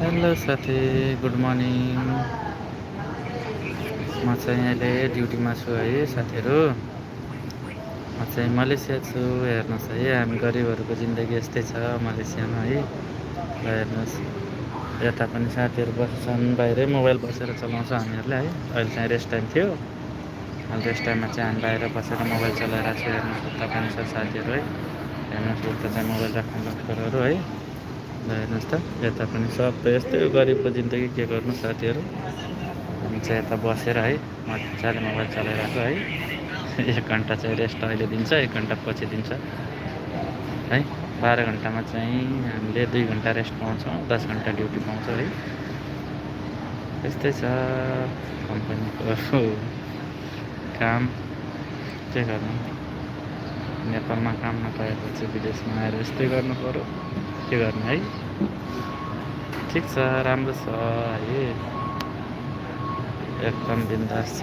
Hello साथी, good morning. म चाहिँ अहिले ड्युटीमा छु है साथीहरू। म चाहिँ मलेसिया छु। हेर्नुहोस् है, हामी गरिबहरूको जिन्दगी यस्तै छ मलेसियामा है। ल हेर्नुहोस्, यता पनि साथीहरू बसेछन्, बाहिरै मोबाइल बसेर चलाउँछ हामीहरूले है। अहिले चाहिँ रेस्ट टाइम थियो। अहिले रेस्ट टाइममा चाहिँ हामी बाहिर बसेर मोबाइल चलाइरहेको छु। हेर्नुहोस्, उता पनि छ साथीहरू है। हेर्नुहोस्, उता चाहिँ मोबाइल राख्ने लक्करहरू है। ल हेर्नुहोस् त, यता पनि सबै यस्तै हो गरिबको जिन्दगी, के गर्नु साथीहरू। हामी चाहिँ यता बसेर है मजाले मोबाइल चलाइरहेको है। 1 घन्टा चाहिँ रेस्ट अहिले दिन्छ, 1 घन्टा पछि दिन्छ है। 12 घन्टामा चाहिँ हामीले 2 घन्टा रेस्ट पाउँछौँ, 10 घन्टा ड्युटी पाउँछौँ है। यस्तै छ कम्पनीको काम, के गर्नु। नेपालमा काम नपाएपछि विदेशमा आएर यस्तै गर्नु पऱ्यो, के गर्ने है। ठिक छ, राम्रो छ है, एकदम बिन्दास छ।